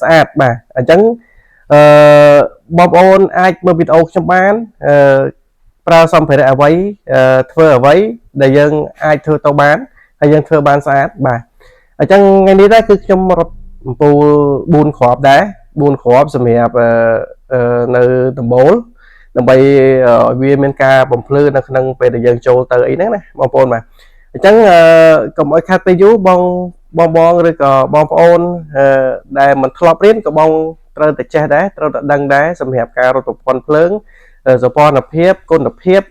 ស្អាតបាទអញ្ចឹងអឺបងប្អូនអាចមើលវីដេអូខ្ញុំបានអឺប្រើសម្ភារៈអ្វីធ្វើអ្វីដែលយើងអាចធ្វើទៅបានហើយយើងធ្វើបានស្អាតបាទអញ្ចឹងថ្ងៃនេះដែរគឺខ្ញុំរត់អំពូល4គ្រាប់ដែរ4គ្រាប់សម្រាប់នៅដំបូលដើម្បីឲ្យវាមានការបំភ្លឺនៅក្នុងពេលដែលយើងចូលទៅអីហ្នឹងណាបងប្អូនបាទអញ្ចឹងកុំឲ្យខាត់ពេលយូរបងបងបងឬក៏បងប្អូនដែលមិនធ្លាប់រៀនក៏បងត្រូវតែចេះដែរត្រូវតែដឹងដែរសម្រាប់ការរត់ប្រព័ន្ធភ្លើងសោភ័ណភាពគុណភាព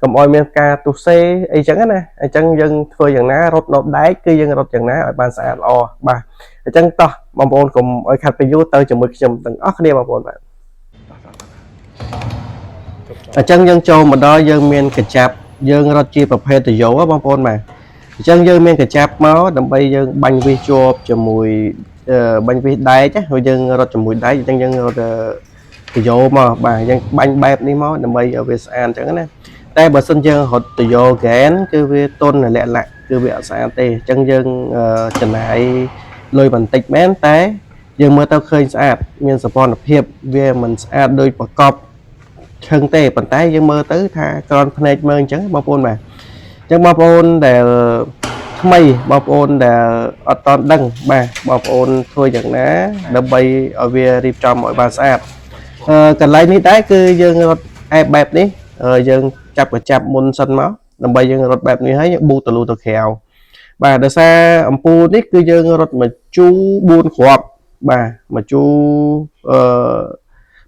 កុំឲ្យមានការទុសេអីចឹងណាអញ្ចឹងយើងធ្វើយ៉ាងណារត់នៅដែកគឺយើងរត់យ៉ាងណាឲ្យបានស្អាតល្អបាទអញ្ចឹងតោះបងប្អូនកុំឲ្យខាត់ពេលយូរទៅជាមួយខ្ញុំទាំងអស់គ្នាបងប្អូនបាទអញ្ចឹងយើងចូលមកដល់យើងមានកញ្ចាប់យើងរត់ជាប្រភេទតយោបងប្អូនបាទអញ្ចឹងយើងមានកញ្ចាប់មកដើម្បីយើងបាញ់វិសជាប់ជាមួយបាញ់វិសដែកហើយយើងរត់ជាមួយដែកអញ្ចឹងយើងរត់តយោមកបាទយើងបាញ់បែបនេះមកដើម្បីឲ្យវាស្អាតអញ្ចឹងណាតែបើសិនយើងរត់តយោហ្គេនគឺវាទន់លាក់លាក់គឺវាអត់ស្អាតទេអញ្ចឹងយើងចំណាយលុយបន្តិចមែនតែយើងមើលទៅឃើញស្អាតមានសោភ័ណភាពវាមិនស្អាតដូចប្រកបឈឹងទេប៉ុន្តែយើងមើលទៅថាក្រនភ្នែកមើលអញ្ចឹងបងប្អូនបាទអញ្ចឹងបងប្អូនដែលថ្មីបងប្អូនដែលអត់តន់ដឹងបាទបងប្អូនធ្វើយ៉ាងណាដើម្បីឲ្យវារៀបចំឲ្យបានស្អាតកន្លែងនេះដែរគឺយើងរត់អែបបែបនេះយើងចាប់កញ្ចាប់មុនសិនមកដើម្បីយើងរត់បែបនេះហើយយើងប៊ូតលូទៅក្រៅបាទដោយសារអំពូលនេះគឺយើងរត់មកជូ4គ្រាប់បាទមកជូអឺ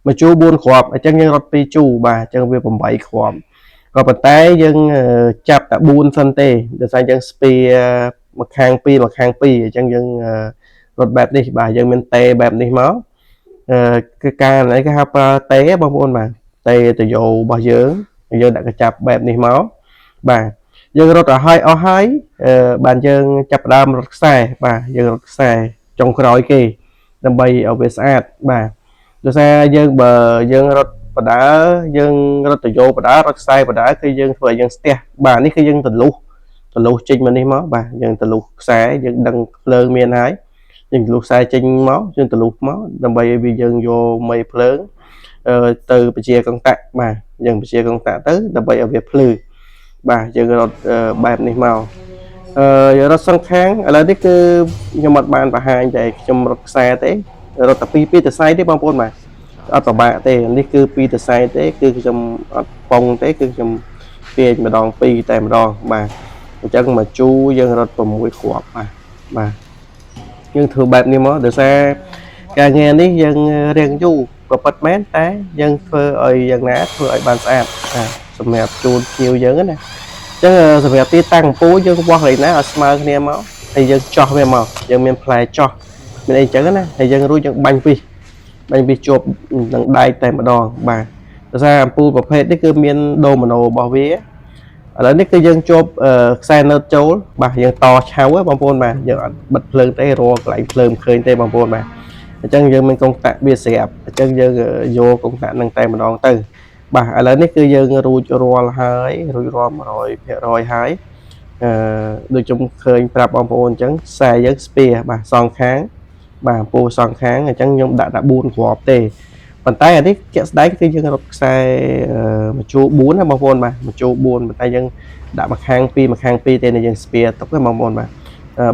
មកជូ4គ្រាប់អញ្ចឹងយើងរត់2ជូបាទអញ្ចឹងវា8គ្រាប់ក៏ប៉ុន្តែយើងចាប់តែ4សិនទេដោយសារយើងស្ពីមួយខាង2មួយខាង2អញ្ចឹងយើងរត់បែបនេះបាទយើងមានតេបែបនេះមកគឺការនេះគេហៅប្រើតេបងប្អូនបាទតេតយោរបស់យើងយើងដាក់កញ្ចាប់បែបនេះមកបាទយើងរត់ឲ្យហើយអស់ហើយបានយើងចាប់ផ្ដើមរត់ខ្សែបាទយើងរត់ខ្សែចុងក្រោយគេដើម្បីឲ្យវាស្អាតបាទដោយសារយើងបើយើងរត់បដើយើងរត់តយោបដើរត់ខ្សែបដើគឺយើងធ្វើឲ្យយើងស្ទះបាទនេះគឺយើងទលុះទលុះចេញមកនេះមកបាទយើងទលុះខ្សែយើងដឹងភ្លើងមានហើយយើងទលុះខ្សែចេញមកយើងទលុះមកដើម្បីឲ្យវាយើងយកមេភ្លើងទៅពជាកងតាក់បាទយើងពជាកងតាក់ទៅដើម្បីឲ្យវាភ្លឺបាទយើងរត់បែបនេះមករត់សងខាងឥឡូវនេះគឺខ្ញុំអត់បានបង្ហាញតែខ្ញុំរត់ខ្សែទេរត់តែពីរពីរតសៃទេបងប្អូនបាទអត់ពិបាកទេនេះគឺពីរតសៃទេគឺខ្ញុំអត់ប៉ុងទេគឺខ្ញុំទាញម្ដងពីរតែម្ដងបាទអញ្ចឹងមកជូរយើងរត់6គ្រាប់បាទបាទយើងធ្វើបែបនេះមកដោយសារការងារនេះយើងរៀងយូរក៏ពិតមែនតែយើងធ្វើឲ្យយ៉ាងណាធ្វើឲ្យបានស្អាតបាទសម្រាប់ជូនភ្ញៀវយើងណាអញ្ចឹងសម្រាប់ទីតាំងអំពូលយើងវាស់កន្លែងណាឲ្យស្មើគ្នាមកហើយយើងចោះវាមកយើងមានផ្លែចោះមានអីចឹងណាហើយយើងរួចយើងបាញ់វិសបាញ់វិសជាប់នឹងដែកតែម្ដងបាទដោយសារអំពូលប្រភេទនេះគឺមានដូមីណូរបស់វាឥឡូវនេះគឺយើងជាប់ខ្សែណឺតចូលបាទយើងតឆៅបងប្អូនបាទយើងអត់បិទភ្លើងទេរាល់កន្លែងភ្លើងមិនឃើញទេបងប្អូនបាទអញ្ចឹងយើងមានកុងតាក់វាស្រាប់អញ្ចឹងយើងយកកុងតាក់នឹងតែម្ដងទៅបាទឥឡូវនេះគឺយើងរួចរាល់ហើយរួចរាល់100%ហើយអឺដូចខ្ញុំឃើញប្រាប់បងប្អូនអញ្ចឹងខ្សែយើងស្ពីបាទសងខាងបាទអំពូលសងខាងអញ្ចឹងខ្ញុំដាក់តែ4គ្រាប់ទេប៉ុន្តែអានេះជាក់ស្ដែងគឺយើងរត់ខ្សែមួយជួរ4ណាបងប្អូនបាទមួយជួរ4ប៉ុន្តែយើងដាក់មួយខាង2មួយខាង2ទេនេះយើងស្ពីទុកទេបងប្អូនបាទ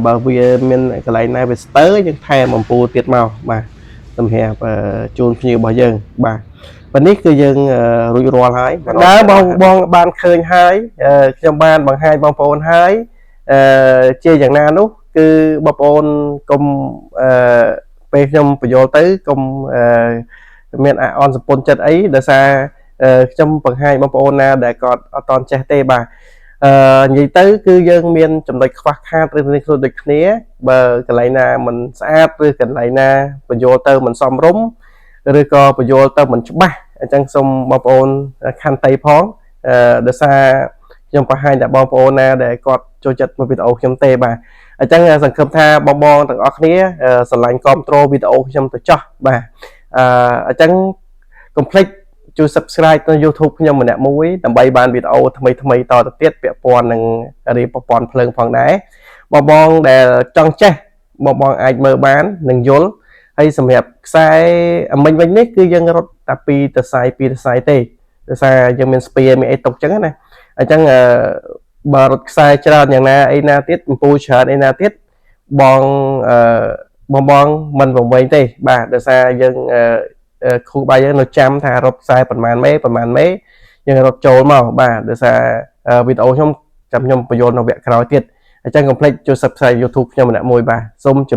បើវាមានកន្លែងណាវាស្ទើយើងថែមអំពូលទៀតមកបាទសម្រាប់ជូនភ្ញៀវរបស់យើងបាទប៉ុន្នេះគឺយើងរួចរាល់ហើយដើមបងបងបានឃើញហើយខ្ញុំបានបង្ហាញបងប្អូនហើយជាយ៉ាងណានោះគឺបងប្អូនកុំពេលខ្ញុំបញ្យល់ទៅកុំមានអអន់សពុនចិត្តអីដោយសារខ្ញុំបង្ហាញបងប្អូនណាដែលគាត់អត់តន់ចេះទេបាទអឺនិយាយទៅគឺយើងមានចំណុចខ្វះខាតឬនេះខ្លួនដូចគ្នាបើកន្លែងណាមិនស្អាតឬកន្លែងណាបញ្យល់ទៅមិនសមរម្យឬក៏បញ្យល់ទៅមិនច្បាស់អញ្ចឹងសូមបងប្អូនខន្តីផងអឺដោយសារខ្ញុំបង្ហាញតែបងប្អូនណាដែលគាត់ចូលចិត្តមើលវីដេអូខ្ញុំទេបាទអញ្ចឹងសង្ឃឹមថាបងបងទាំងអស់គ្នាស្រឡាញ់គាំទ្រវីដេអូខ្ញុំទៅចោះបាទអញ្ចឹងកុំភ្លេចជួយ Subscribe ទៅ YouTube ខ្ញុំម្នាក់មួយដើម្បីបានវីដេអូថ្មីថ្មីតទៅទៀតពាក់ព័ន្ធនឹងរៀបប្រព័ន្ធភ្លើងផងដែរបងបងដែលចង់ចេះបងបងអាចមើលបាននិងយល់ ហើយសម្រាប់ខ្សែអាមិញវិញនេះគឺយើងរត់តែពីរសរសៃពីរសរសៃទេដោយសារយើងមាន spare មានអីទុកចឹងណាអញ្ចឹងអឺបើរត់ខ្សែច្រើនយ៉ាងណាអីណាទៀតអំពូលច្រើនអីណាទៀតបងអឺបងបងមិនវង្វេងទេបាទដោយសារយើងអឺខួរក្បាលយើងនៅចាំថារត់ខ្សែប្រហែលមេប្រហែលមេយើងរត់ចូលមកបាទដោយសារវីដេអូខ្ញុំចាំខ្ញុំបញ្យល់នៅវគ្គក្រោយទៀតអញ្ចឹងកុំភ្លេចជួយ Subscribe YouTube ខ្ញុំម្នាក់មួយបាទសូមជម្